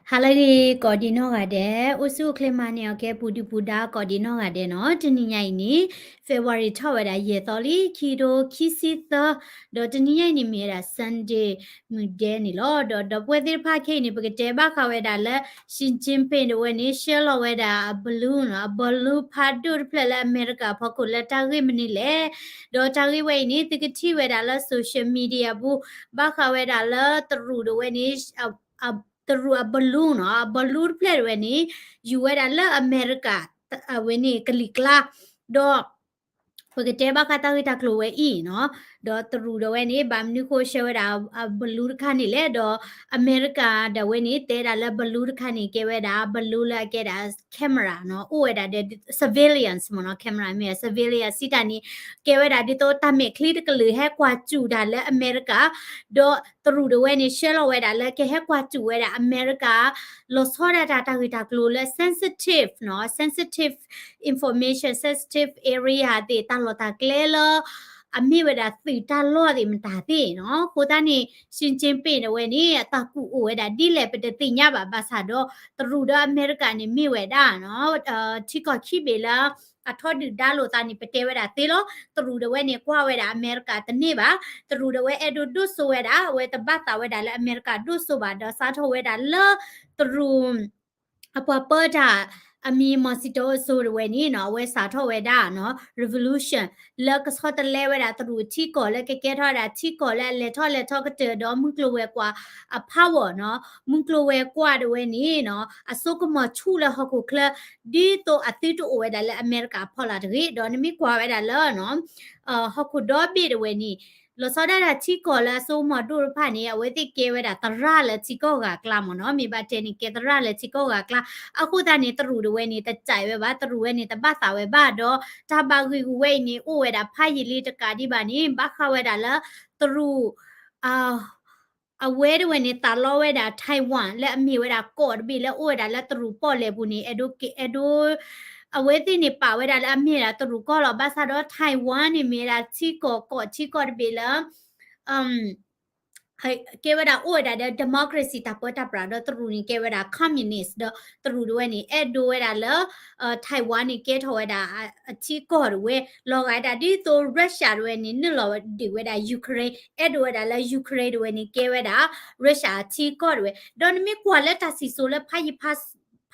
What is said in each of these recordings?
ဟါလၢအဂ့ၤ ကိးဒံးနီၢ်ဂၤဒဲး, အိၣ်ဆူၣ်အိၣ်ချ့မၤန့ၢ်အီၤကဲ ပူၤဒုၣ်ပူၤဒါ ကိးဒံးနီၢ်ဂၤဒဲးနီၤ. တနံၤညါအံၤန့ၣ် February ထီၣ်ဝဲဒၣ်ယဲၢ်သီလံ ခံထိခံဆံသၢ, ဒီးတနံၤညါအံၤန့ၣ်မ့ၢ်ဝဲဒၣ် Sunday မုၢ်ဒဲးန့ၣ်လီၤ. ဒီးဒီပုၢ်ဝဲၢ်သ့ၣ်တဖၣ်ခဲအံၤန့ၣ် ပကတဲဘၣ်ဃးဝဲဒၣ်လၢ Xi Jinping တဝဲန့ၣ် ဆှၢလီၤဝဲဒၣ်အ balloon နီၤ, အ balloon ဖးဒိၣ်တဖျၢၣ်လၢအမဲရကၤအဖီခိၣ်လၢတၢ်ဂ့ၢ်မနုၤလဲၣ်. ဒီးတၢ်ဂ့ၢ်ဝဲအံၤန့ၣ် သုကထံၣ်ဝဲဒၣ်လၢ social media ပူၤ ဘၣ်ဃးဝဲဒၣ်လၢတရူးတဝဲန့ၣ် တရူးအ balloon နီၤ, အ balloon တဖျၢၣ်တဝဲန့ၣ် ယူၤဝဲဒၣ်လၢအမဲရကၤ အဝဲန့ၣ်ကလံၤကျါ, ဒီး ပကတဲဘၣ်ဃးတၢ်ဂ့ၢ်တၢ်ကျိၤဝဲအံၤနီၤ, ဒီးတရူးတဝဲန့ၣ် ဘၣ်မနုၤဃိဆှၢဝဲဒၣ်အ balloon တခါန့ၣ်လဲၣ်, ဒီးအမဲရကၤတဝဲန့ၣ် တဲဒၣ်လၢ balloon တခါန့ၣ် ကဲဝဲဒၣ် balloon လၢအကဲဒၣ် camera နီၤ, အိၣ်ဝဲဒၣ်ဒီး surveillance မ့ၢ်နီၤ, camera မ့ၢ် surveillance စံးတၢ်န့ၣ် ကဲဝဲဒၣ်ဒ်သိးတၢ်မဲာ်ချံတကလုာ်ဟဲကွၢ်စူၣ်တၢ်လၢအမဲရကၤ, ဒီးတရူးတဝဲန့ၣ် ဆှၢလီၤဝဲဒၣ်လၢကဟဲကွၢ်စူၣ်ဝဲဒၣ်အမဲရကၤ လီၤဆီဒၣ်တၢ်တၢ်ဂ့ၢ်တၢ်ကျိၤလၢ sensitive နီၤ, sensitive information, sensitive area သ့ၣ် တၢ်လီၢ်တၢ်ကျဲလၢ အမ့ၢ်ဝဲဒၣ်သုးတၢ်လီၢ်သ့ၣ်မတၤသ့ၣ်နီၤ. အဃိသတးန့ၣ် Xi Jinping တဝဲန့ၣ် အတၢ်ကူၣ်အိၣ်ဝဲဒၣ်ဒ်လဲၣ်ပတသ့ၣ်ညါဘၣ်, ဘၣ်ဆၣ်ဒီးတရူးဒီးအမဲရကၤန့ၣ်မ့ၢ်ဝဲဒၣ်နီၤ ထံကီၢ်ခံဘ့ၣ်လၢ အထီဒုၣ်ဒါလိာ်သးန့ၣ် ပတဲဝဲဒၣ်သ့လီၤ. တရူးတဝဲန့ၣ် ကွၢ်ဝဲဒၣ်အမဲရကၤတန့ၢ်ဘၣ်. တရူးတဝဲအဲၣ်ဒိးဒိၣ်စိဝဲဒၣ်, အဝဲတဘၣ်သးဝဲဒၣ်လၢအမဲရကၤဒိၣ်စိဘၣ်, ဒီးစးထီၣ်ဝဲဒၣ်လၢ တရူး အပှၤပၢတၢ်အမံၤ မီၤစံၤတီအစိၤတဝဲန့ၣ်နီၤ, အဝဲစးထီၣ်ဝဲဒၣ်နီၤ revolution လၢကဆီတလဲဝဲဒၣ်တရူးထံကီၢ်လၢကကဲထီၣ်ဝဲဒၣ်ထံကီၢ်လၢအလဲၤထီၣ်လဲၤထီကတၢၢ်ဒီးမုၢ်ကျိၤဝဲၤကွာ်အ power နီၤ, မုၢ်ကျိၤဝဲၤကွာ်တဝဲန့ၣ်နီၤ အစိကမီၤဆူၣ်လၢဟီၣ်ခိၣ်ချၢ ဒ်သိးအသုတအိၣ်ဝဲဒၣ်လၢအမဲရကၤအဖီလာ်တဂ့ၤ. ဒီးနမ့ၢ်ကွၢ်ဝဲဒၣ်လၢနီၤ ဟီၣ်ခိၣ်ဒီဘ့ၣ်တဝဲန့ၣ် လီၤဆီဒၣ်တၢ်ထံကီၢ်လၢအစိကမီၤဒိၣ်တဖၣ်န့ၣ် အဝဲသ့ၣ်ကဲဝဲဒၣ်သရၣ်လၢထံကီၢ်ဂၤအကျါမ့ၢ်နီၤ, မ့ၢ်ဘၣ်တဲန့ၣ် ကဲသရၣ်လၢထံကီၢ်ဂၤအကျါ. အဃိသတးန့ၣ် တရူးတဝဲန့ၣ် တစဲးဝဲဘၣ်, တရူးဝဲန့ၣ် တဘၣ်သးဝဲဘၣ်, ဒီးတၢ်ဘၣ်ဂံာ်ဂူာ်ဝဲအံၤန့ၣ် အိၣ်ဝဲဒၣ်ဖးယံာ်လံတကးဒံးဘၣ်န့ၣ် ဘၣ်ဃးဝဲဒၣ်လၢ တရူး အဝဲတဝဲန့ၣ် သးလီဝဲဒၣ် Taiwan လၢအမ့ၢ်ဝဲဒၣ်ကီၢ်တဘ့ၣ်လၢအိၣ်ဝဲဒၣ်လၢတရူးပီၣ်လဲၣ်ပူၤန့ၣ် အဲၣ်ဒိးကဲ အဲၣ်ဒိး အဝဲသ့ၣ်န့ၣ်ပာ်ဝဲဒၣ်လၢအမ့ၢ်ဝဲဒၣ်တရူးကီၢ်လီၤ. ဘၣ်ဆၣ်ဒီး Taiwan န့ၣ်မ့ၢ်ဝဲဒၣ်ထံကီၢ် ကီၢ်ထံကီၢ်တဘ့ၣ်လၢ ကဲဝဲဒၣ်အိၣ်ဝဲဒၣ်ဒီး democracy တၢ်ပၢတၢ်ပြး ဒီးတရူးန့ၣ်ကဲဝဲဒၣ် communist ဒီးတရူးတဝဲန့ၣ် အဲၣ်ဒိးဝဲဒၣ်လၢ Taiwan န့ၣ်ကဲထီၣ်ဝဲဒၣ်အထံကီၢ်တဝဲ လီၤဂာ်ဒၣ်ဒ်သိး Russia တဝဲန့ၣ် နုာ်လီၤဒံးဝဲဒၣ် Ukraine အဲၣ်ဒိးဝဲဒၣ်လၢ Ukraine တဝဲန့ၣ် ကဲဝဲဒၣ် Russia အထံကီၢ်တဝဲ ဒီးနမ့ၢ်ကွၢ်လၢတၢ်စံၣ်စိၤလၢ ဖးယံာ်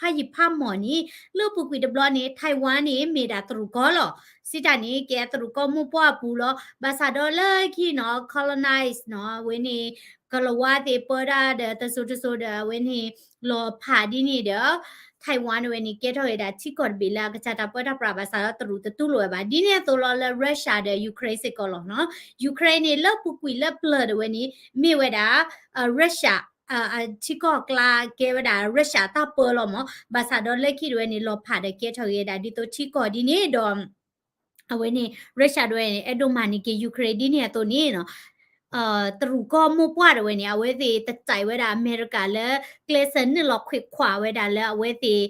ဖးမီၢ်န့ၣ် လၢပူၤကွံာ်တဘျီန့ၣ် Taiwan န့ၣ် မ့ၢ်ဒၣ်တရူးကီၢ်လီၤ. စံးတၢ်န့ၣ် ကဲတရူးကီၢ်မိၢ်ပှၢ်အပူၤလီၤ. ဘၣ်ဆၣ်ဒီးလၢခံနီၤ colonize နီၤ အဝဲန့ၣ် ကလၤဝါသ့ၣ်ပၢတၢ်ဒီးတစိၤတစိၤဒီး အဝဲန့ၣ် လီၤဖးဒ်န့ၣ်ဒီး Taiwan တဝဲန့ၣ် ကဲထီၣ်ဝဲဒၣ်ထံကီၢ်တဘ့ၣ်လၢအကစၢ်တၢ်ပၢတၢ်ပြး ဘၣ်ဆၣ်ဒီးတရူးတတူၢ်လိာ်ဝဲဘၣ်. ဒ်န့ၣ်အသိးလီၤလၢ Russia ဒီး Ukraine စ့ၢ်ကီးလီၤနီၤ. Ukraine န့ၣ် လၢပူၤကွံာ်လၢပျၢၤတဝဲန့ၣ် မ့ၢ်ဝဲဒၣ် Russia ထံကီၢ်အကျါ ကဲဝဲဒၣ် Russia တၢ်ပၢလီၤမး. ဘၣ်ဆၣ်ဒီးလၢခံတဝဲန့ၣ် လီၤဖးဒီးကဲထီၣ်က့ၤဝဲဒၣ်ဒ်သိးထံကီၢ်ဒ်န့ၣ်ဒီး အဝဲန့ၣ် Russia တဝဲန့ၣ် အဲၣ်ဒိးမၤန့ၢ်က့ၤ Ukraine ဒ်န့ၣ်အသိးန့ၣ်နီၤ တရူးကီၢ်မိၢ်ပှၢ်တဝဲန့ၣ် အဝဲသ့ၣ်တစဲးဝဲဒၣ်အမဲရကၤလၢ ကျဲးစၢးနုာ်လီၤခွဲးခွါဝဲဒၣ်လၢအဝဲသ့ၣ်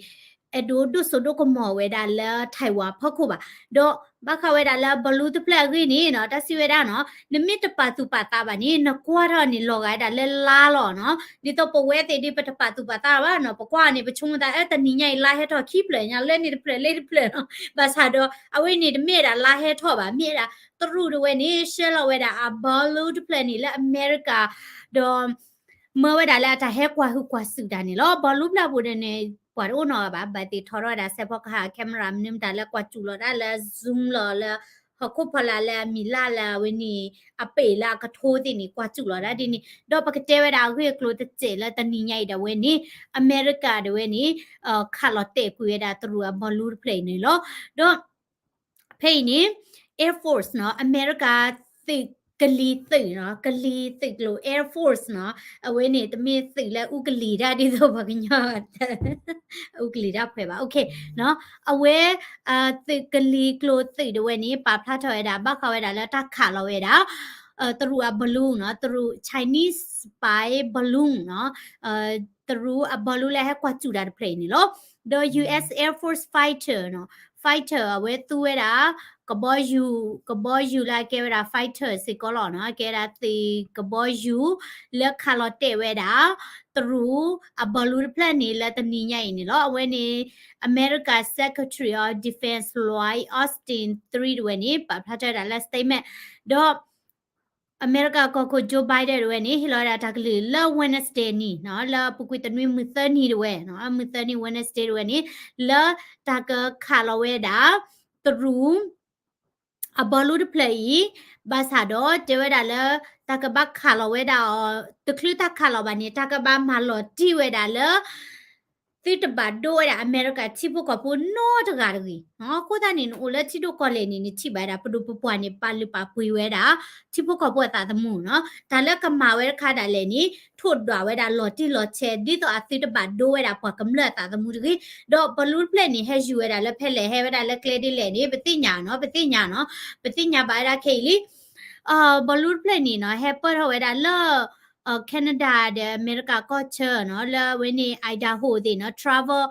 အဲၣ်ဒိးဒိၣ်စိဒိၣ်ကမီၤဝဲဒၣ်လၢ Taiwan ဖီခိၣ်ဘၣ်. ဒီးဘၣ်ဃးဝဲဒၣ်လၢ balloon တဖျၢၣ်အဂ့ၢ်န့ၣ်နီၤ တၢ်စံးဝဲဒၣ်နီၤ နမ့ၢ်တပာ်သူၣ်ပာ်သးဘၣ်န့ၣ် နကွၢ်ထီၣ်န့ၣ် လီၤဂာ်ဒၣ်လၢလါလီၤနီၤ. ဒ်သိးပဝဲသ့ၣ်ဒ်ပတပာ်သူၣ်ပာ်သးဘၣ်နီၤ ပကွၢ်န့ၣ် ပဆိကမိၣ်သး အၢ တနံၤညါအံၤလါဟဲထီၣ်ခံဖျၢၣ်ညါ လၢန့ၣ်တဖျၢၣ်လၢတဖျၢၣ်နီၤ. ဘၣ်ဆၣ်ဒီး အဝဲန့ၣ်တမ့ၢ်ဒၣ်လါဟဲထီၣ်ဘၣ် မ့ၢ်ဒၣ် တရူးတဝဲန့ၣ် ဆှၢလီၤဝဲဒၣ်အ balloon တဖျၢၣ်န့ၣ်လၢအမဲရကၤ ဒီး မၢဝဲဒၣ်လၢအတၢ်ဟဲကွၢ်ဟုၣ်ကွၢ်စူၣ်တၢ်န့ၣ်လီၤ. ဘီလူပျၢ်ပူၤန့ၣ် ပှၤတအိၣ်နီတဂၤဘၣ် ဘၣ်သ့ၣ်ထီထီၣ်ဝဲဒၣ် စဲးဖီကဟၣ် camera မနုၤမတၤလၢကွၢ်စူၣ်လီၤဒၣ်လၢ zoom လီၤလၢ ဟီၣ်ခိၣ်ဖီလာ်လၢအမံၤလၢ်လၢအဝဲန့ၣ် အပ့ၢ်လၢအကထိသ့ၣ်န့ၣ် ကွၢ်စူၣ်လီၤဒၣ်ဒ်န့ၣ် ဒီးပကတဲဝဲဒၣ်အဂ့ၢ်အကျိၤတစဲးလၢတနံၤညါအံၤဒၣ်ဝဲန့ၣ် အမဲရကၤဒၣ်ဝဲန့ၣ် ခးလီၤတဲာ်ကွံာ်ဝဲဒၣ်တရူးအဘီလူတဖျၢၣ်အံၤန့ၣ်လီၤ. ဒီး ဖဲအံၤန့ၣ် Air Force နီၤ အမဲရကၤသုးကလံၤသုးနီၤ ကလံၤသုးကျိၤ Air Force နီၤ အဝဲန့ၣ် တမ့ၢ်သုးလၢအူကလံၤတၢ် ဒ်သိးပှၤကညီ အူကလံၤတၢ်ဖှဲးဘၣ် အဝဲ သုးကလံၤကျိၤသုးတဝဲန့ၣ် ပာ်ဖျါထီၣ်ဝဲဒၣ် ဘၣ်ဃးဝဲဒၣ်လၢတၢ်ခးလီၤဝဲဒၣ် တရူးအ balloon နီၤ တရူး Chinese spy balloon နီၤ တရူးအ balloon လၢဟဲကွၢ်စူၣ်တၢ်တဖျၢၣ်အံၤန့ၣ်လီၤ. ဒီး US Air Force fighter နီၤ fighter အဝဲသူဝဲဒၣ် ကဘီယူၤ ကဘီယူၤလၢအကဲဝဲဒၣ် fighter စ့ၢ်ကီးလီၤနီၤ, အကဲဝဲဒၣ်သုးကဘီယူၤ လၢခးလီၤတဲာ်ဝဲဒၣ် တရူး အ balloon တဖျၢၣ်န့ၣ် လၢတနံၤညါအံၤန့ၣ်လီၤ. အဝဲန့ၣ် အမဲရကၤ Secretary of Defense Lloyd Austin three တဝဲန့ၣ် ပာ်ဖျါထီၣ်ဝဲဒၣ်လၢ statement ဒီး အမဲရကၤကီၢ်ခိၣ် Joe Biden တဝဲန့ၣ် ဟ့ၣ်လီၤဝဲဒၣ်တၢ်ကလုၢ်လၢ Wednesday နံၤနီၤ, လၢအပူၤကွံာ်တနွံမုၢ်သၢနံၤတဝဲနီၤ, မုၢ်သၢနံၤ Wednesday တဝဲန့ၣ် လၢတၢ်ကခးလီၤဝဲဒၣ် တရူး အ balloon တဖျၢၣ်အံၤ, ဘၣ်ဆၣ်ဒီးတဲဝဲဒၣ်လၢ တၢ်ကဘၣ်ခးလီၤဝဲဒၣ်အီၤ တချုးတၢ်ခးလီၤဘၣ်န့ၣ် တၢ်ကဘၣ်မၤလီၤတံၢ်ဝဲဒၣ်လၢ သုတဘၣ်ဒိဝဲဒၣ်အမဲရကၤထံဖိကီၢ်ဖိနီတဂၤတဂ့ၤနီၤ. အဃိသတးန့ၣ် နအိၣ်လၢထံဒိၣ်ကီၢ်လဲၢ်န့ၣ် နထံၣ်ဘၣ်ဝဲဒၣ် ပဒိၣ်ပပှၢ်န့ၣ် ပာ်လုၢ်ပာ်ပှ့ၤဝဲဒၣ် ထံဖိကီၢ်ဖိအသးသမူနီၤ. တၢ်လၢကမၤဝဲတခါဒၣ်လဲာ်န့ၣ် ထိၣ်ဒွးဝဲဒၣ်လီၤတံၢ်လီၤဆဲး ဒ်သိးအသုတဘၣ်ဒိဝဲဒၣ်ပှၤကမျၢၢ်အသးသမူတဂ့ၤ. ဒီး balloon တဖျၢၣ်န့ၣ် ဟဲယူၤဝဲဒၣ်လၢဖဲလဲၣ် ဟဲဝဲဒၣ်လၢကျဲဒ်လဲၣ်န့ၣ် ပသ့ၣ်ညါနီၤ, ပသ့ၣ်ညါနီၤ, ပသ့ၣ်ညါဘၣ်ဝဲဒၣ်ခဲအံၤလံ. အ balloon တဖျၢၣ်န့ၣ်နီၤ ဟဲပၢၢ်ထီၣ်ဝဲဒၣ်လၢ Canada ဒီးအမဲရကၤကီၢ်ဆၢနီၤ, လၢအဝဲန့ၣ် Idaho သ့ၣ်နီၤ travel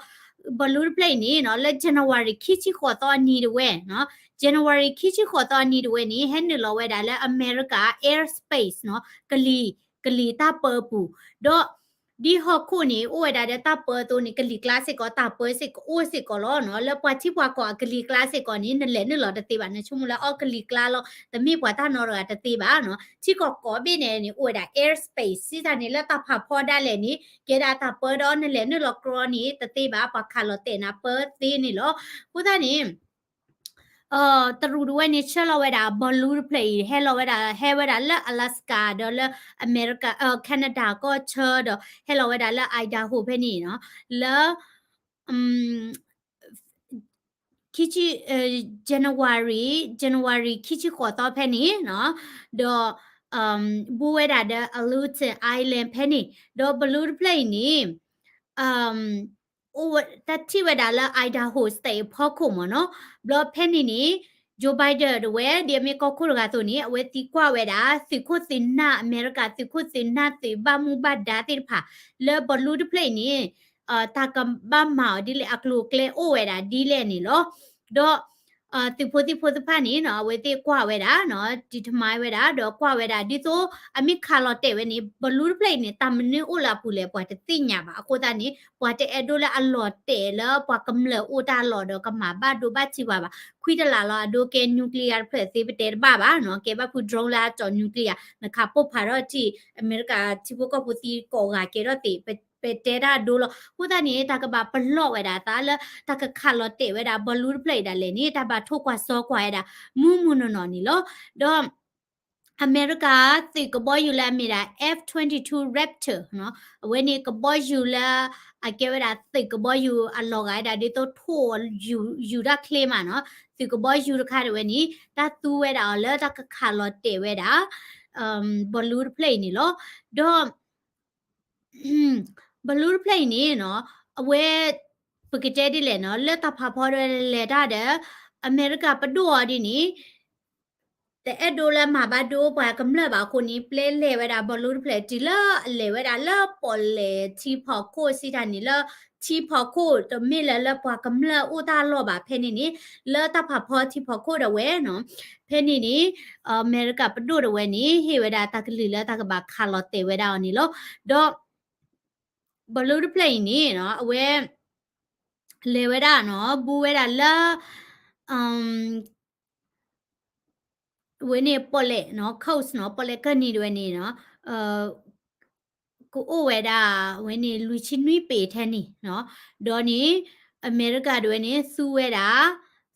balloon တဖျၢၣ်အံၤန့ၣ်နီၤ လၢ January ခံဆံဃိးသီအနံၤတဝဲနီၤ, January ခံဆံဃိးသီအနံၤတဝဲန့ၣ် ဟဲနုာ်လီၤဝဲဒၣ်လၢအမဲရကၤ airspace နီၤ, ကလံၤ ကလံၤတၢ်ပၢအပူၤ, ဒီး ဒ်ဟီၣ်ခိၣ်န့ၣ် အိၣ်ဝဲဒၣ်ဒီးတၢ်ပၢအသိးန့ၣ် ကလံၤကျါစ့ၢ်ကီး တၢ်ပၢစ့ၢ်ကီး အိၣ်စ့ၢ်ကီးလီၤနီၤ. လၢပှၤထံပှၤကီၢ်အကလံၤကျါစ့ၢ်ကီးန့ၣ် နလဲၤနုာ်လီၤတသ့ဘၣ်, နဆိကမိၣ်လၢအီကလံၤကျါလီၤ, တမ့ၢ်ပှၤတၢ်နီတဂၤတသ့ဘၣ်နီၤ. ထံကီၢ်ကိးဘ့ၣ်န့ၣ်န့ၣ် အိၣ်ဝဲဒၣ် airspace စံးတၢ်န့ၣ် လၢတၢ်ဖးဖီဒၣ်လဲာ်န့ၣ် ကဲဒၣ်တၢ်ပၢဒီး နလဲၤနုာ်လီၤကြီန့ၣ် တသ့ဘၣ်, ပှၤခးလီၤတဲာ်နၤပၢသ့န့ၣ်လီၤ. အဃိသတးန့ၣ် တရူးတဝဲန့ၣ် ဆှၢလီၤဝဲဒၣ် balloon တဖျၢၣ်အံၤ ဟဲလီၤဝဲဒၣ် ဟဲဝဲဒၣ်လၢ Alaska ဒီးလၢအမဲရကၤ Canada ကီၢ်ဆၢဒီး ဟဲလီၤဝဲဒၣ်လၢ Idaho ဖဲန့ၣ်နီၤ, လၢ ခံဆံ January January ခံဆံဃိးသီဖဲန့ၣ်နီၤ, ဒီး ဘူးဝဲဒၣ်ဒီး Aleutian Island ဖဲန့ၣ်, ဒီး balloon တဖျၢၣ်အံၤန့ၣ် အိၣ်ဝဲ တၢ်ထံၣ်ဝဲဒၣ်လၢ Idaho State အဖီခိၣ်မ့ၢ်နီၤ, ဘျီဖဲန့ၣ်န့ၣ် Joe Biden တဝဲ ဒ်အမ့ၢ်ကီၢ်ခိၣ်တဂၤအသိးန့ၣ် အဝဲသံကွၢ်ဝဲဒၣ် သုးခိၣ်သုးနၢ် အမဲရကၤ သုးခိၣ်သုးနၢ် သုးဘၣ်မူဘၣ်ဒါသ့ၣ်တဖၣ် လၢ balloon တဖျၢၣ်အံၤန့ၣ် တၢ်ကဘၣ်မၤအီၤဒ်လဲၣ် အကျိၤအကျဲအိၣ်ဝဲဒၣ်ဒ်လဲၣ်န့ၣ်လီၤ. ဒီး သုးဖိသံၣ်ဖိသ့ၣ်တဖၣ်န့ၣ်နီၤ အဝဲသ့ၣ်ကွၢ်ဝဲဒၣ်နီၤ determine ဝဲဒၣ် ဒီးကွၢ်ဝဲဒၣ် ဒ်သိးအမ့ၢ်ခးလီၤတဲာ်ဝဲန့ၣ် balloon တဖျၢၣ်အံၤန့ၣ် တၢ်မနုၤအိၣ်လၢအပူၤလဲၣ် ပှၤတသ့ၣ်ညါဘၣ်. အဃိသတးန့ၣ် ပှၤတအဲၣ်ဒိးလၢအလီၤတဲာ်လၢပှၤကမျၢၢ်အိၣ်တၢ်လီၢ်ဒီးကမၤဘၣ်ဒိဘၣ်ထံးပှၤဘၣ်. ခွံတလးလီၤ အဒိကဲ nuclear တဖျၢၣ်သ့ ပတဲတဘၣ်ဘၣ်နီၤ ကဲဘၣ်ဖုး drone လၢအကၠီၤ nuclear နခးပိၢ်ဖးထီၣ်ထံၣ် အမဲရကၤထံဖိကီၢ်ဖိသံကိးဂၤကဲထီၣ်သ့ ပတဲတၢ်အဒိလီၤ. အဃိသတးန့ၣ် တၢ်ကဘၣ်ပလီၢ်ဝဲဒၣ်အသးလၢ တၢ်ကခးလီၤတဲာ်ဝဲဒၣ် balloon တဖျၢၣ်အံၤဒၣ်လဲာ်န့ၣ် တၢ်ဘၣ်ထိၣ်ကွၢ်စီကွၢ်ဝဲဒၣ် မုၢ်မုၢ်နီၢ်နီၢ်န့ၣ်လီၤ. ဒီး အမဲရကၤသုးကဘီယူၤလၢအမ့ၢ်ဒၣ် F twenty-two Raptor နီၤ အဝဲန့ၣ်ကဘီယူၤလၢ အကဲဝဲဒၣ်သုးကဘီယူၤအလီၤဂာ်ဝဲဒၣ် ဒ်သိးထိၣ်ယူၤယူၤတၢ်ချ့မးနီၤ သုးကဘီယူၤတခါဒၣ်ဝဲန့ၣ် တၢ်သူဝဲဒၣ်အီၤလၢတၢ်ကခးလီၤတဲာ်ဝဲဒၣ် balloon တဖျၢၣ်အံၤန့ၣ်လီၤ. ဒီး balloon တဖျၢၣ်အံၤန့ၣ်နီၤ အဝဲ ပကတဲဒ်လဲၣ်နီၤ လၢတၢ်ဖးဖီဒၣ်ဝဲလဲၤတၢ်ဒီး အမဲရကၤပဒိၣ်အီၤဒ်န့ၣ် တအဲၣ်ဒိးလၢမၤဘၣ်ဒိပှၤကမျၢၢ်ဘၣ်အဃိန့ၣ် ပျဲလဲၤဝဲဒၣ် balloon တဖျၢၣ်တုၤလၢအလဲၤဝဲဒၣ်လၢပီၣ်လဲၣ်ထံဖီခိၣ်စံးတၢ်န့ၣ်လၢ ထံဖီခိၣ်တမ့ၢ်လၢလၢပှၤကမျၢၢ်အိၣ်တၢ်လီၢ်ဘၣ်ဖဲန့ၣ်န့ၣ် လၢတၢ်ဖးဖီထံဖီခိၣ်ဒၣ်ဝဲနီၤ ဖဲန့ၣ်န့ၣ် အမဲရကၤပဒိၣ်ဒၣ်ဝဲန့ၣ် ဟ့ၣ်ဝဲဒၣ်တၢ်ကလုၢ်လၢတၢ်ကဘၣ်ခးလီၤတဲာ်ဝဲဒၣ်အီၤန့ၣ်လီၤ. ဒီး balloon တဖျၢၣ်အံၤန့ၣ်နီၤ အဝဲ လဲၤဝဲဒၣ်နီၤ ဘူးဝဲဒၣ်လၢ ဝဲန့ၣ်ပီၣ်လဲၣ်နီၤ coast နီၤ ပီၣ်လဲၣ်ကၢၢ်နံၤဒၣ်ဝဲန့ၣ်နီၤ ကအိၣ်ဝဲဒၣ် ဝဲန့ၣ်လွံၢ်ဆံနွံပ့ၤထဲန့ၣ်နီၤ ဒီးန့ၣ် အမဲရကၤဒၣ်ဝဲန့ၣ် သူဝဲဒၣ်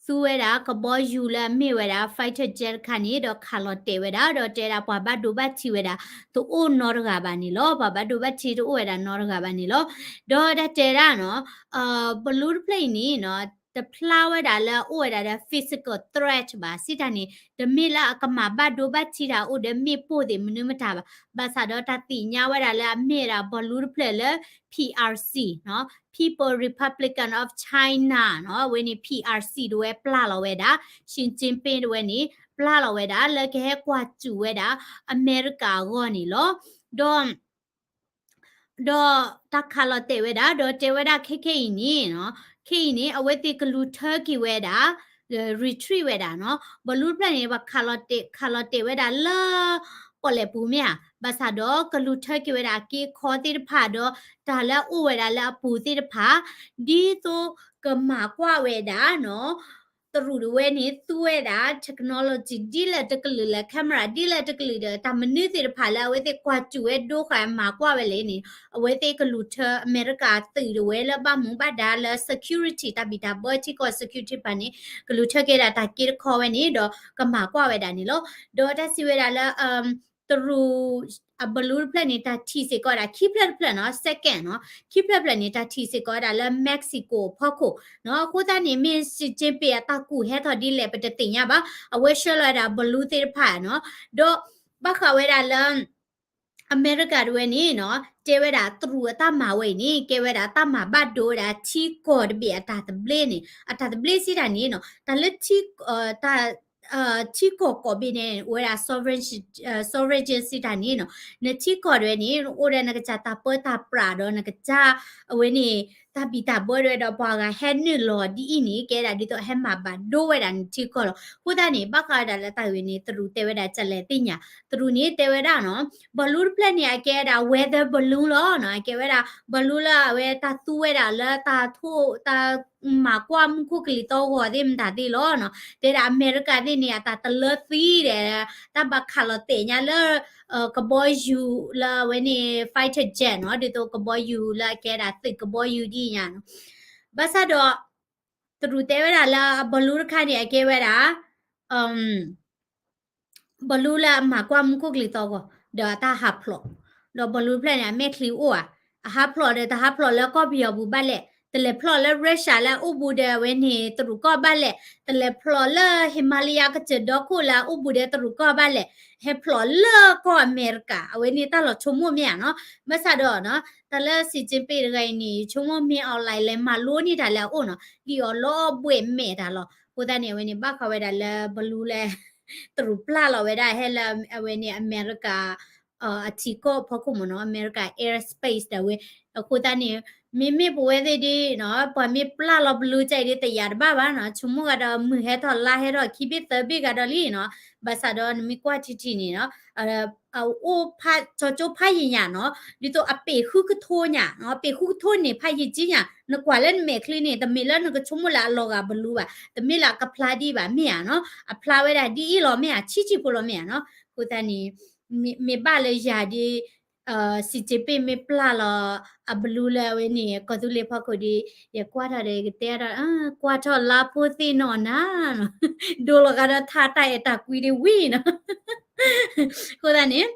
သူဝဲဒၣ်ကဘီယူၤလၢအမ့ၢ်ဝဲဒၣ် fighter jet တခါန့ၣ် ဒီးခးလီၤတဲာ်ဝဲဒၣ် ဒီးတဲဒၣ်ပှၤဘၣ်ဒိဘၣ်ထံးဝဲဒၣ် တအိၣ်နီတဂၤဘၣ်န့ၣ်လီၤ. ပှၤဘၣ်ဒိဘၣ်ထံးတအိၣ်ဝဲဒၣ်နီတဂၤဘၣ်န့ၣ်လီၤ. ဒီးတၢ်တဲဒၣ်နီၤ balloon တဖျၢၣ်အံၤန့ၣ်နီၤ တဖျါဝဲဒၣ်လၢအအိၣ်ဝဲဒၣ်ဒီး physical threat ဘၣ် စံးတၢ်န့ၣ် တမ့ၢ်လၢအကမၤဘၣ်ဒိဘၣ်ထံးတၢ်အိၣ်ဒီးမ့ၣ်ပိၢ်သ့ၣ်မနုၤမတၤဘၣ်. ဘၣ်ဆၣ်ဒီးတၢ်သ့ၣ်ညါဝဲဒၣ်လၢအမ့ၢ်ဝဲဒၣ် balloon တဖျၢၣ်လၢ P R C နီၤ People Republican of China နီၤ အဝဲန့ၣ် P R C တဝဲပျၢ်လီၤဝဲဒၣ် Xi Jinping တဝဲန့ၣ် ပျၢ်လီၤဝဲဒၣ် လၢကဟဲကွၢ်စူၣ်ဝဲဒၣ် အမဲရကၤအဂီၢ်န့ၣ်လီၤ. ဒီး ဒီးတၢ်ခးလီၤတဲာ်ဝဲဒၣ် ဒီးတဲဝဲဒၣ်ခဲခဲအံၤန့ၣ်နီၤ ခဲအံၤန့ၣ် အဝဲသ့ၣ်ကလူၤထၢက့ၤဝဲဒၣ် retreat ဝဲဒၣ်နီၤ, balloon တဖျၢၣ်န့ၣ် ပှၤခးလီၤတဲာ်ဝဲဒၣ်လၢ ပီၣ်လဲၣ်ပူၤမ့ၢ်ဧါ, ဘၣ်ဆၣ်ဒီးကလူၤထၢက့ၤဝဲဒၣ်အက့အခီသ့ၣ်တဖၣ်ဒီး တၢ်လၢအအိၣ်ဝဲဒၣ်လၢအပူၤသ့ၣ်တဖၣ် ဒ်သိးကမၤကွၢ်ဝဲဒၣ်နီၤ တရူးတဝဲန့ၣ် သူဝဲဒၣ် technology ဒ်လဲၣ်တကလုာ်လဲၣ် camera ဒ်လဲၣ်တကလုာ်ဒီး တၢ်မနုၤသ့ၣ်တဖၣ်လၢအဝဲသ့ၣ်ကွၢ်စူၣ်ဝဲဒိဃာ်မၤကွၢ်ဝဲလဲၣ်န့ၣ် အဝဲသ့ၣ်ကလူၤထၢအမဲရကၤသုးတဝဲလၢဘၣ်မူဘၣ်ဒါလၢ security တၢ်ဘံၣ်တၢ်ဘၢထံကီၢ် security တဖၣ်န့ၣ် ကလူၤထၢက့ၤဒၣ်တၢ်က့တခီဝဲန့ၣ် ဒီးကမၤကွၢ်ဝဲဒၣ်န့ၣ်လီၤ. ဒီးတၢ်စံးဝဲဒၣ်လၢ တရူး အ balloon တဖျၢၣ်န့ၣ် တၢ်ထံၣ်စ့ၢ်ကီးဒၣ် ခံဖျၢၣ်တဖျၢၣ်နီၤ second နီၤ ခံဖျၢၣ်တဖျၢၣ်န့ၣ် တၢ်ထံၣ်စ့ၢ်ကီးဒၣ်လၢ Mexico အဖီခိၣ်နီၤ အဃိသတးန့ၣ် မ့ၢ် Xi Jinping အတၢ်ကူၣ်ဟဲထီၣ်ဒ်လဲၣ် ပတသ့ၣ်ညါဘၣ် အဝဲဆှၢလီၤဝဲဒၣ် balloon သ့ၣ်တဖၣ်နီၤ ဒီးဘၣ်ဃးဝဲဒၣ်လၢ အမဲရကၤတဝဲန့ၣ်နီၤ တဲဝဲဒၣ်တရူးအတၢ်မၤဝဲအံၤန့ၣ် ကဲဝဲဒၣ်တၢ်မၤဘၣ်ဒိဝဲဒၣ်ထံကီၢ်တဘ့ၣ်အတၢ်သဘျ့န့ၣ် အတၢ်သဘျ့စံးတၢ်န့ၣ်နီၤ တၢ်လၢ ထံကီၢ်ကိးဘ့ၣ်န့ၣ် အိၣ်ဝဲဒၣ် sovereign sovereign စံးတၢ်န့ၣ်နီၤ နထံကီၢ်တဝဲန့ၣ် အိၣ်ဒီးနကစၢ်တၢ်ပၢတၢ်ပြးဒီးနကစၢ် အဝဲန့ၣ် တၢ်ဘံၣ်တၢ်ဘၢတဝဲဒီးပှၤဂၤဟဲနုာ်လီၤဒ်အံၤန့ၣ် ကဲဒၣ်ဒ်သိးဟဲမၤဘၣ်ဒိဝဲဒၣ်နထံကီၢ်လီၤ. အဃိသတးန့ၣ် ဘၣ်ဃးဝဲဒၣ်လၢတၢ်ဂ့ၢ်န့ၣ် တရူးတဲဝဲဒၣ်ကလဲၤသ့ၣ်ညါ တရူးန့ၣ်တဲဝဲဒၣ်နီၤ balloon တဖျၢၣ်န့ၣ် အကဲဝဲဒၣ် weather balloon လီၤနီၤ အကဲဝဲဒၣ် balloon လၢအဝဲတၢ်သူဝဲဒၣ်လၢတၢ်ထိၣ်တၢ် မၤကွၢ်မူခိၣ်ကလံၤသီဂီၤသ့ၣ်မတၤသ့ၣ်လီၤနီၤ တဲဒၣ်အမဲရကၤသ့ၣ်န့ၣ် အတၢ်တလၢသံဒီး တၢ်ဘၣ်ခးလီၤတဲာ်ညါလၢ ကဘီယူၤလၢအဝဲန့ၣ် fighter jet နီၤ ဒ်သိးကဘီယူၤလၢအကဲဒၣ်သုးကဘီယူၤဒ်အံၤညါနီၤ ဘၣ်ဆၣ်ဒီး တရူးတဲဝဲဒၣ်လၢအ balloon တခါန့ၣ် အကဲဝဲဒၣ် balloon လၢအမၤကွၢ်မူခိၣ်ကလံၤသီဂီၤ ဒီးအတၢ်ဟးဖျိး ဒီး balloon တဖျၢၣ်န့ၣ် အမဲာ်ချံအိၣ်ဧါ အဟးဖျိးဒီးတဟးဖျိးလၢကီၢ်ပယီၤပူၤဘၣ်လဲၣ် တလဲၤဖျိးလၢ Russia လၢအအိၣ်ဘူးဒီးအဝဲန့ၣ် တရူးကီၢ်ဘၣ်လဲၣ် တလဲၤဖျိးလၢ Himalaya ကစၢၢ်ဒီခိၣ်လၢအအိၣ်ဘူးဒီးတရူးကီၢ်ဘၣ်လဲၣ် ဟဲဖျိးလၢကီၢ်အမဲရကၤ အဝဲန့ၣ်တၢ်လီၤဆိကမိၣ်မ့ၢ်ဧါနီၤ ဘၣ်ဆၣ်ဒီးနီၤ တၢ်လၢ Xi Jinping တဂၤအံၤန့ၣ် ယဆိကမိၣ်မ့ၢ် online လဲၤမၤလိန့ၢ်တၢ်လၢအအိၣ်နီၤ လံၣ်အီၤလီၤဘှဲးမဲာ်တၢ်လီၤ အဃိသတးန့ၣ် အဝဲန့ၣ် ဘၣ်ဃးဝဲဒၣ်လၢ balloon လၢ တရူးပျၢ်လီၤဝဲဒၣ်ဟဲလၢအဝဲန့ၣ် အမဲရကၤ အထံကီၢ်အဖီခိၣ်မ့ၢ်နီၤ အမဲရကၤ airspace ဒၣ်ဝဲ အဃိသတးန့ၣ် မ့မ့ၢ်ပဝဲသ့ၣ်ဒ်နီၤ ပှၤမ့ၢ်ပျၢ်လီၤ balloon ကဲအံၤဒ်တယာ်တဘၣ်ဘၣ်နီၤ ဆိကမိၣ်ဂၤဒီးမုၢ်ဟဲထီၣ်လါဟဲထီၣ်ခံဘ့ၣ်သၢဘ့ၣ်ဂၤဒီးလံနီၤ ဘၣ်ဆၣ်ဒီးနမ့ၢ်ကွၢ်ထံထံန့ၣ်နီၤ အအိၣ်ဖး ကၠီကၠိဖးယံာ်ညါနီၤ ဒ်သိးအပ့ၤဃုကထိညါနီၤ အပ့ၤဃုကထိန့ၣ် ဖးယံာ်ကံညါ နကွၢ်လၢနမဲာ်ချံန့ၣ် တမ့ၢ်လၢနကဆိကမိၣ်လၢအလီၤဂာ် balloon ဘၣ် တမ့ၢ်လၢအကဖျါဒ်ဘၣ် မ့ၢ်ဧါနီၤ အဖျါဝဲဒၣ်ဒ်အံၤလီၤ မ့ၢ်ဧါ ဆံးဆံးဖိလီၤ မ့ၢ်ဧါနီၤ အဃိသတးန့ၣ် မ့ၢ်ဘၣ်လၢယၤဒ် Xi Jinping မ့ၢ်ပျၢ်လီၤ အ balloon လၢအဝဲန့ၣ် ကီၢ်သူလ့ၤဖီခိၣ်ဒ် ယကွၢ်ထီၣ်ဒီး ယကတဲဒီး ကွၢ်ထီၣ်လါဖိသ့ၣ်နီၣ်နၤ ဒိလီၤဂာ်ဒီးထါတၢ်အဲၣ်တၢ်ကွံဒ်ဝံၤနီၤ အဃိသတးန့ၣ်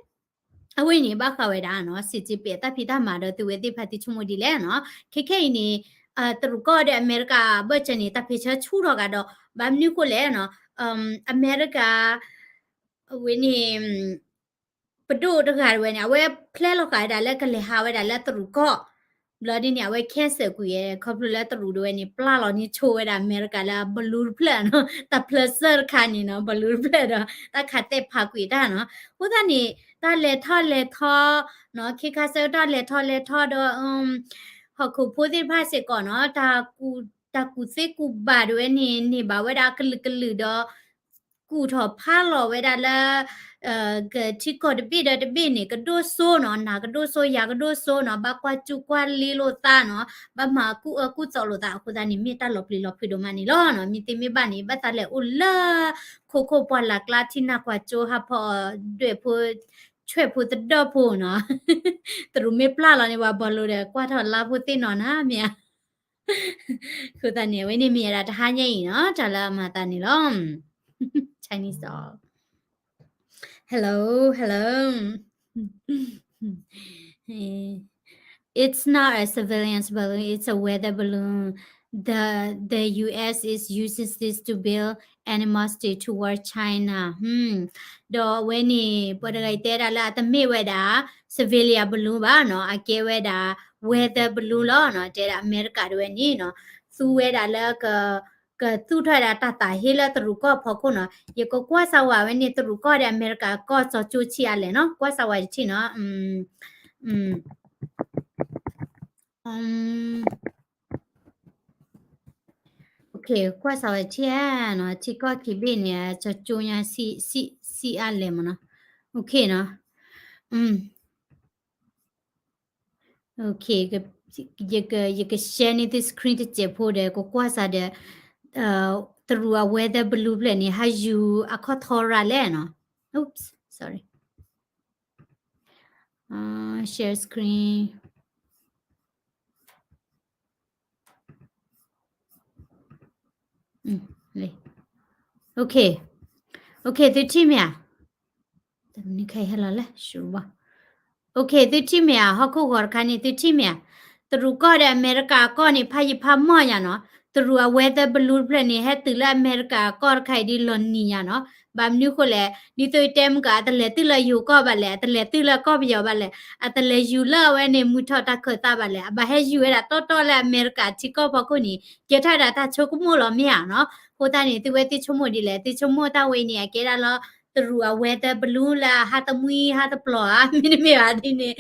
အဝဲန့ၣ် ဘၣ်ဃးဝဲဒၣ်နီၤ Xi Jinping အတၢ်ဖံးတၢ်မၤဒီးသုဝဲသ့ၣ်တဖၣ်သုဆိကမိၣ်ဒ်လဲၣ်နီၤ ခဲခဲအံၤန့ၣ် တရူးကီၢ်ဒီးအမဲရကၤဘၢၣ်စၢၤန့ၣ် တၢ်ဖံးဆၢဆူၣ်ထီၣ်ဂာ်ဒီး ဘၣ်မနုၤဃိလဲၣ်နီၤ အမဲရကၤ အဝဲန့ၣ် ပဒိၣ်တဂၤတဝဲန့ၣ် အဝဲဖျဲလီၤဃာ်ဝဲဒၣ်လၢကလဲၤဟးဝဲဒၣ်လၢတရူးကီၢ် ဘျီဒ်န့ၣ် အဝဲ cancel ကွံာ် ခီဖျိလၢတရူးတဝဲန့ၣ် ပျၢ်လီၤန့ၢ်ဆိဝဲဒၣ်အမဲရကၤလၢ balloon တဖျၢၣ်နီၤ တၢ်ဖျၢၣ်စၢၢ်တခါန့ၣ်နီၤ balloon တဖျၢၣ်ဒီး တၢ်ခးတဲာ်ဖးကွံာ်တၢ်နီၤ အဃိသတးန့ၣ် တၢ်လဲၤထီၣ်လဲၤထီနီၤ ခ့ခါဆၢကတီၢ်လဲၤထီၣ်လဲၤထီဒီး ဟီၣ်ခိၣ်ဖိသ့ၣ်တဖၣ်စ့ၢ်ကီးနီၤ တၢ်ကူၣ်သ့ကူၣ်ဘၣ်တဝဲန့ၣ် န့ၢ်ဘၣ်ဝဲဒၣ်ကလုာ်ကလုာ်ဒီး ကူၣ်ထီၣ်ဖးလီၤဝဲဒၣ်လၢ ကထံကီၢ်တဘ့ၣ်ဒီးတဘ့ၣ်န့ၣ် ကဒိၣ်စိနီၤ နၤကဒိၣ်စိ ယၤကဒိၣ်စိနီၤ ဘၣ်ကွၢ်ကူၣ်ကွၢ်လ့လိာ်သးနီၤ ဘၣ်မၤအကူၣ်အၢကူၣ်သီလိာ်သး အဃိသတးန့ၣ် မ့ၢ်တၢ်လီၤပျံၤလီၤဖုးဒိၣ်မးန့ၣ်လီၤနီၤ မ့ၢ်သ့မ့ၢ်ဘၣ်န့ၣ် ဘၣ်သးလဲၤအိၣ်လၢ ခိခိၣ်ပှၢ်လၢ်ကျါ ထံနၢ်ကွၢ်ကၠိဟးဖီအီၣ်ဒွဲၣ်ဖိ ဆွဲၣ်ဖိသဒၢၣ်ဖိနီၤ တရူးမ့ၢ်ပျၢ်လီၤန့ၣ် ပှၤဘီလိၤဒီး ကွၢ်ထီၣ်လါဖိသ့ၣ်နီၤနၤ မ့ၢ်ဧါ အဃိသတးန့ၣ် အဝဲန့ၣ်မ့ၢ်ဝဲဒၣ်တဟါညါအံၤနီၤ တၢ်လၢအမၤသးန့ၣ်လီၤ Chinese ဒီး Hello, hello. It's not a surveillance balloon, it's a weather balloon. The the U S is using this to build animosity toward China. ဒီးအဝဲန့ၣ် ပှၤတဂၤအံၤတဲဒၣ်လၢအတမ့ၢ်ဝဲဒၣ် civilian balloon ဘၣ်နီၤ အကဲဝဲဒၣ် weather balloon လီၤနီၤ တဲဒၣ်အမဲရကၤတဝဲန့ၣ်နီၤ သူဝဲဒၣ်လၢ ကသူၣ်ထီၣ်ဝဲဒၣ်တၢ်သးဟ့လၢတရူးကီၢ်ဖီခိၣ်နီၤ ယကကွၢ်စၢ်ဝဲန့ၣ် တရူးကီၢ်ဒီးအမဲရကၤကီၢ်စီၤကၠိဆံးအါလဲၣ်နီၤ ကွၢ်စၢ်ဝဲတထံၣ်နီၤ OK, ကွၢ်စးဝဲထံၣ်ဧါနီၤ, ထံကီၢ်ခံဘ့ၣ်န့ၣ် ကၠီကၠိညါ စံၣ်အါလဲၣ်မးနီၤ. Okay နီၤ. Okay, ယက share န့ၢ်သု screen တစဲးဖိဒီး ကကွၢ်စးဒီး တရူးအ weather balloon ဖျၢၣ်န့ၣ် ဟးယူၤအခီၣ်ထီရၤလဲၣ်နီၤ. Oops, sorry. Share screen. Okay, okay, သုထံၣ်မ့ၢ်ဧါ. တမနုၤခါဟဲလီၤလဲၣ် ရှုဘၣ်. Okay, သုထံၣ်မ့ၢ်ဧါ, ဟီၣ်ခိၣ်ဂီၤတခါန့ၣ် သုထံၣ်မ့ၢ်ဧါ. တရူးကီၢ်ဒီးအမဲရကၤအကီၢ်န့ၣ် ဖးယံၤဖးမီၢ်ညါနီၤ. တရူးအ weather balloon ဖျၢၣ်န့ၣ် ဟဲတုၤလၢအမဲရကၤအကီၢ်တခါအံၤဒ်လီၤနံၤညါနီၤ. ဘၣ်မနုၤဃိလဲၣ်, ဒ်သိးယတဲမုၢ်ကီး အတလဲၤတုၤလၢယိၤကီၢ်ဘၣ်လဲၣ်, အတလဲၤတုၤလၢကီၢ်ပယီၤဘၣ်လဲၣ်, အတလဲၤယူၤလၢအဝဲန့ၣ် မုၢ်ထီၣ်တၢ်ခၢၣ်သးဘၣ်လဲၣ်, အဘၣ်ဟဲယူၤဝဲဒၣ်တီတီလၢအမဲရကၤထံကီၢ်ဖီခိၣ်န့ၣ် ကဲထီၣ်ဝဲဒၣ်တၢ်ဆိကမိၣ်လီၤမ့ၢ်ဧါနီၤ. အဃိသတးန့ၣ် သုဝဲသုဆိကမိၣ်ဒ်လဲၣ်, သုဆိကမိၣ်တၢ်ဝဲအံၤန့ၣ် အကဲဒၣ်လၢ တရူးအ weather balloon လၢအဟးတမှံဟးတပျီၤဧါ, မ့တမ့ၢ်ဘၣ်ဒ်န့ၣ်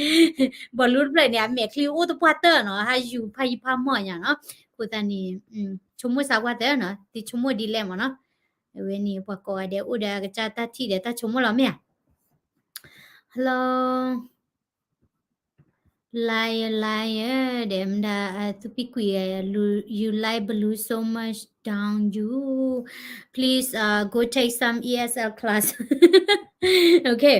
balloon တဖျၢၣ်န့ၣ် အမဲာ်ချံအိၣ်သပှၢ်တၢၢ်နီၤ, ဟးယူၤဖးယံၤဖးမီၢ်ညါနီၤ. အဃိသတးန့ၣ် ဆိကမိၣ်စးကွၢ်တၢၢ်နီၤ, သုဆိကမိၣ်ဒ်လဲၣ်မးနီၤ. အဝဲန့ၣ် ပှၤကိးဂၤဒဲးအိၣ်ဒီးအကစၢ်တၢ်ထံၣ်ဒီးတၢ်ဆိကမိၣ်လီၤမ့ၢ်ဧါ. Hello. Liar, liar, ဒီးမတၤ သူပံကွံာ် you like balloon so much, don't you? Please, uh, go take some E S L class. Okay,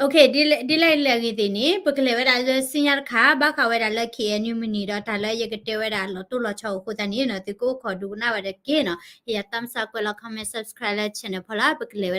okay, ဒ်လဲၣ်ဒ်လဲၣ်ဂ့ၤသ့ၣ်န့ၣ် ပကလဲၤဝဲဒၣ်လၢစံညါတခါ ဘၣ်ဃးဝဲဒၣ်လၢ K N U မုၢ်နံၤဒီးတၢ်လၢယကတဲဝဲဒၣ်လီၤတိၢ်လီၤဆီအဃိသတးန့ၣ်နီၤ, သုကအိၣ်ခိးဒိကနၣ်ဝဲဒၣ်တက့ၢ်နီၤ. ဟ့ၣ်ယၤ thumbs up ကွဲးလီၤ comment, subscribe လၢ channel ဖီလာ်, ပကလဲၤဝဲဒၣ်